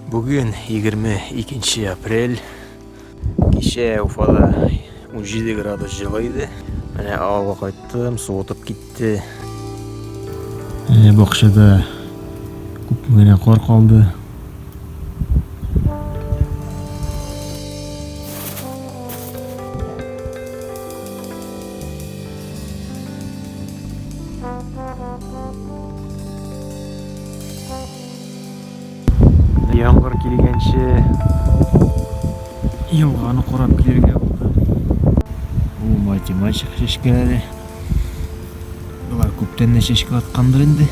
Бүген 22 апрель. Кичә Уфада 17 градус җылы иде. Менә авылга кайттым, суытып китте. Бакчада күпме генә кар калды. Яңгыр килгәнче елганы карап килергә булдым. Бу математик чәчкәләре. Болар күптән дә чәчкә аткандыр инде.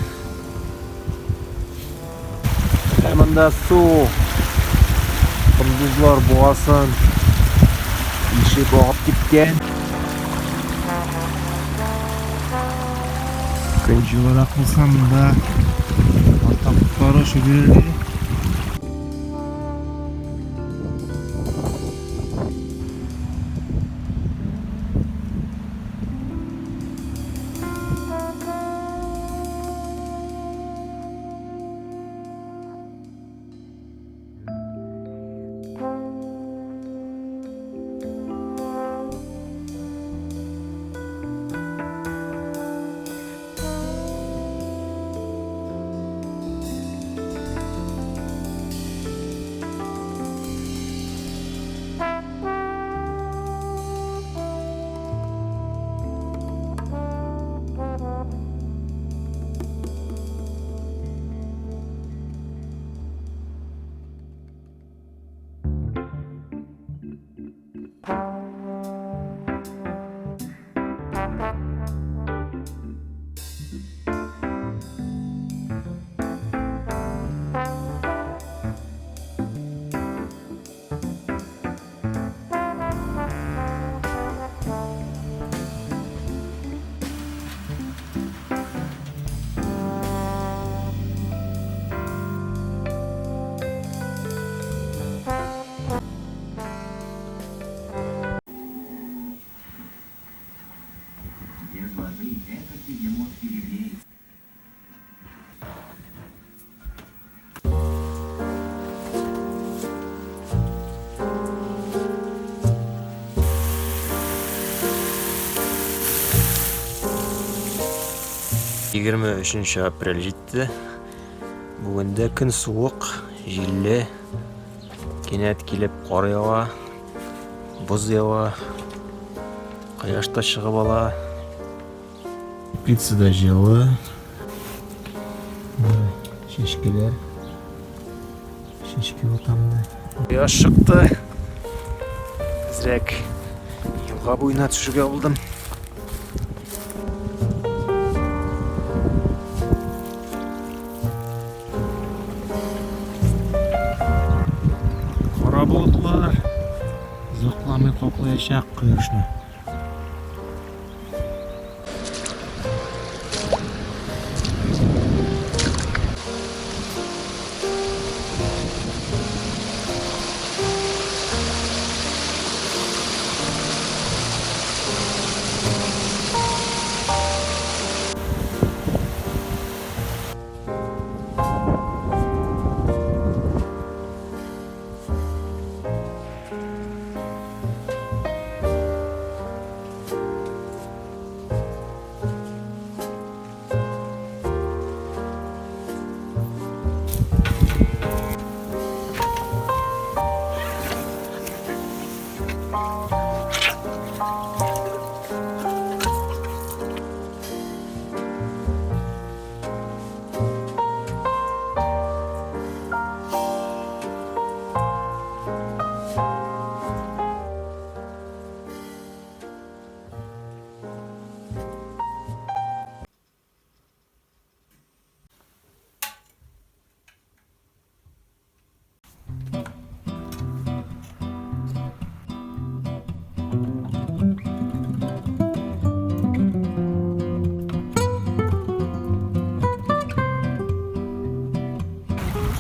Ә монда су. Кондызлар буасын ишеп агып киткән. Көн җылырак булса монда артаклары очып йөрер иде. Без воды этот бегемот перегреется. 23 апрель җитте. Бүген дә көн суык, җилле. Кинәт килеп кар ява, боз ява. Кояш та чыгып ала. Теплицада җылы. Чәчкәләр. Чәчкә утамды. Кояш чыкты. Әзрәк елга буена төшергә булдым. Кара болытлар озакламый каплаячак кояшны.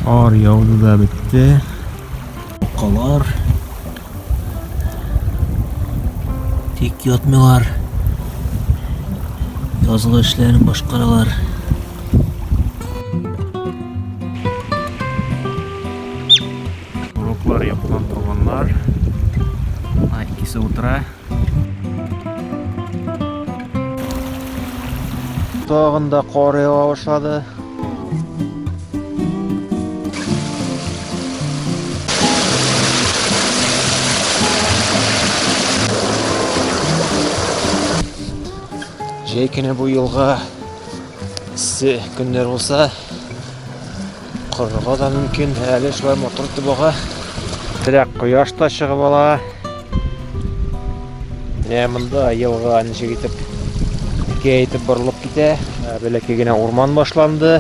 Кар яуды да бетте. Калар. Тик ятмыйлар. Язгы эшләрен башкаралар. Атлар. Ана икесе утыра. Тагын да кар ява башлады. Җәй көне бу елга эссе көннәр булса, корырга да мөмкин. Әле шулай матур итеп ага. Терәк кояш та чыгып ала. Менә монда елга ничек итеп текә итеп борылып китә. Бәләкәй генә урман башланды.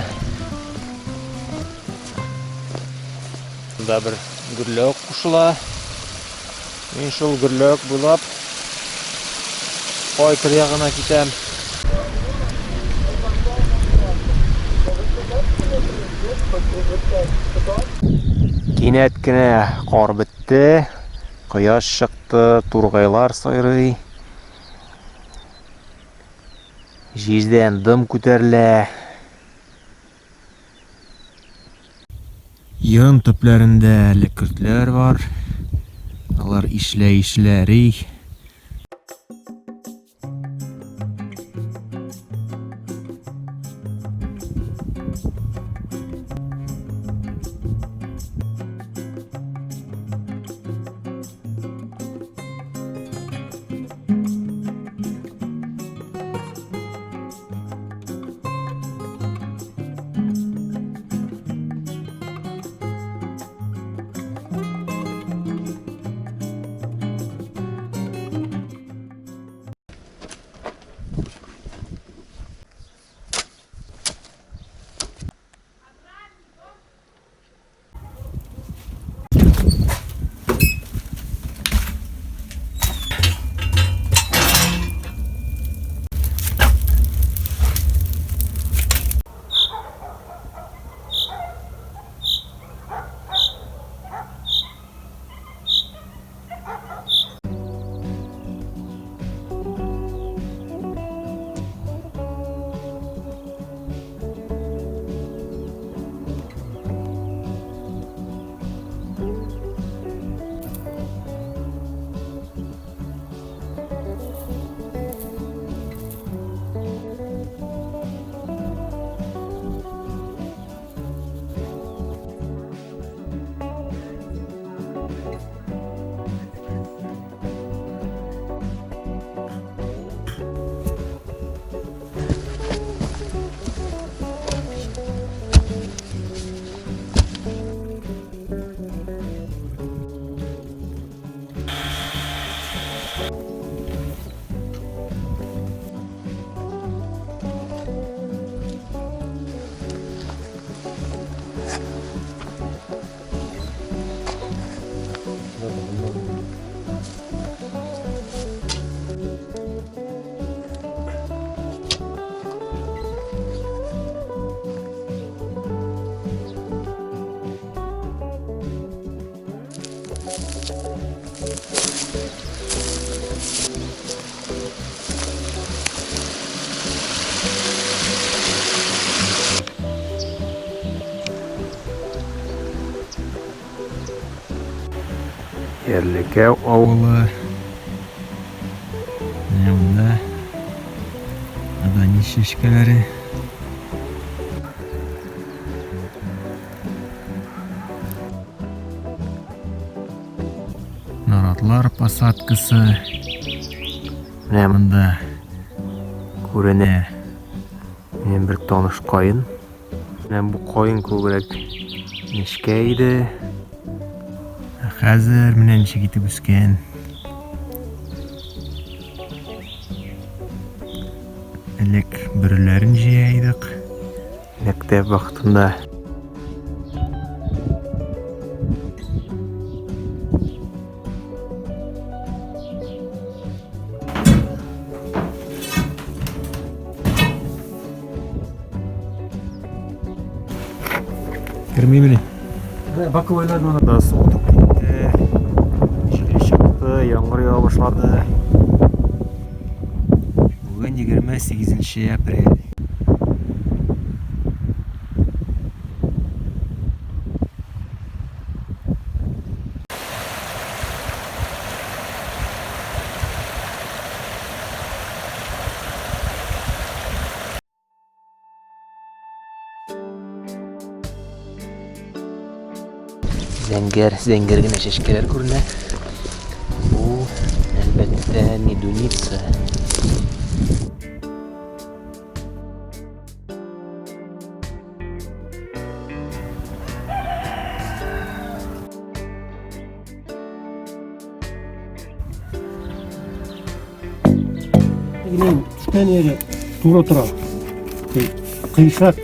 Монда бер гөрләвек кушыла. Мин шул гөрләвек буйлап кайтыр ягына китәм. Кинәт кенә кар бетте, кояш чыкты, тургайлар сайрый. Җирдән дым күтәрелә. Йон төпләрендә әле көртләр бар. Алар ишелә-ишелә эри. Ярлекәү авылы. Менә монда Адани чәчкәләре. Наратлар посадкасы. Менә монда күренә минем бер таныш каен. Менә бу каен күбрәк нечкә иде. Ә хәзер менә ничек итеп үскән. Элек бөреләрен җыя идек. Мәктәп вакытында. Кермимени? Боковойлар Да суытып китте. Җил чыкты, яңгыр ява башлады. Бүген 28 апрель. Зәңгәр, зәңгәр генә чәчкәләр күренә. Бу, әлбәттә, медуница. Тегенең төшкән yeri туры тора. Кыйшак.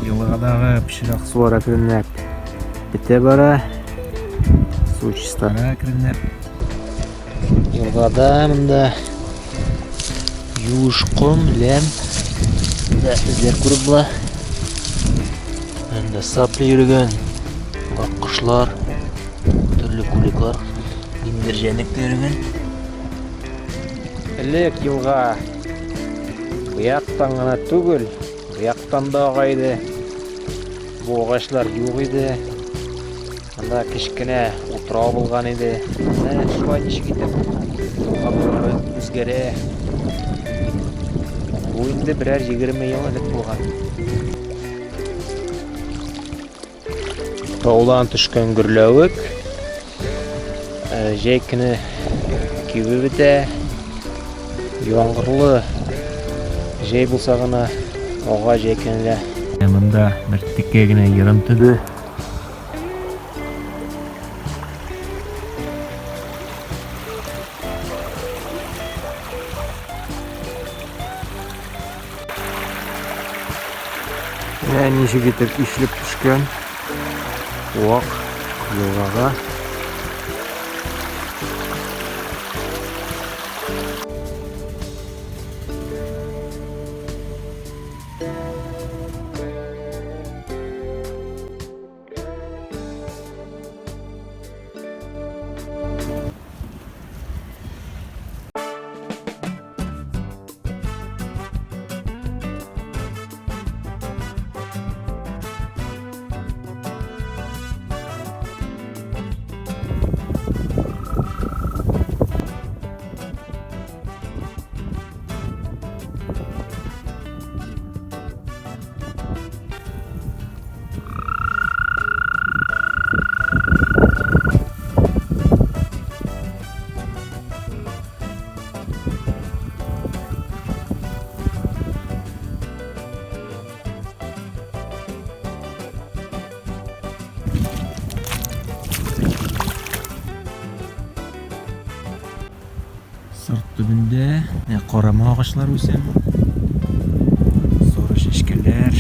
Елгадагы пычрак сулар әкренләп бетә бара. Су чистара әкренләп. Елгада монда юеш ком, ләм да эзләр күреп була. Монда сапли йөргән аккошлар, төрле куликлар, ниндидер җәнлек тә йөргән. Элек елга бу яктан гына түгел, бу яктан да ага иде. Бу агачлар юк иде. Анда кечкенә утрау булган иде. Менә шулай ничек итеп елга буйлары үзгәрә. Бу инде берәр 20 ел элек булган. Таудан төшкән гөрләвек җәй көне кибеп бетә. Яңгырлы җәй булса гына ага җәй көне дә. Монда бер текә генә ерым төбе. Менә ничек итеп ишелеп төшкән вак елгага. Сырт төбендә карама агачлар үсә. Соры чәчкәләр.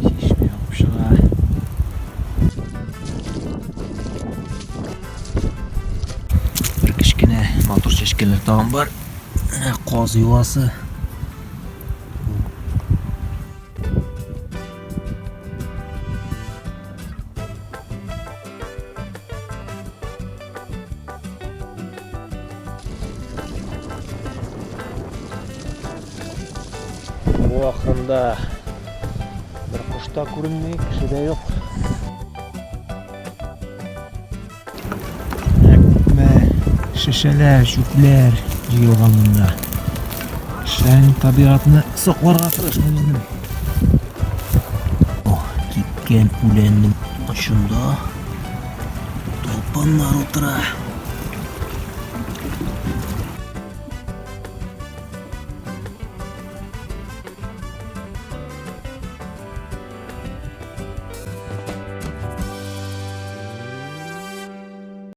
Чишмә агып чыга. Бер кечкенә матур чәчкәләр тагын бар. Менә каз юасы. Бу ахырында бер кош та күренми, кеше дә юк. Күпме шешәләр, чүпләр җыелган монда. Кешеләрнең табигатьне сакларга тырышмый инде. Кипкән үләннең очында Талпаннар утыра.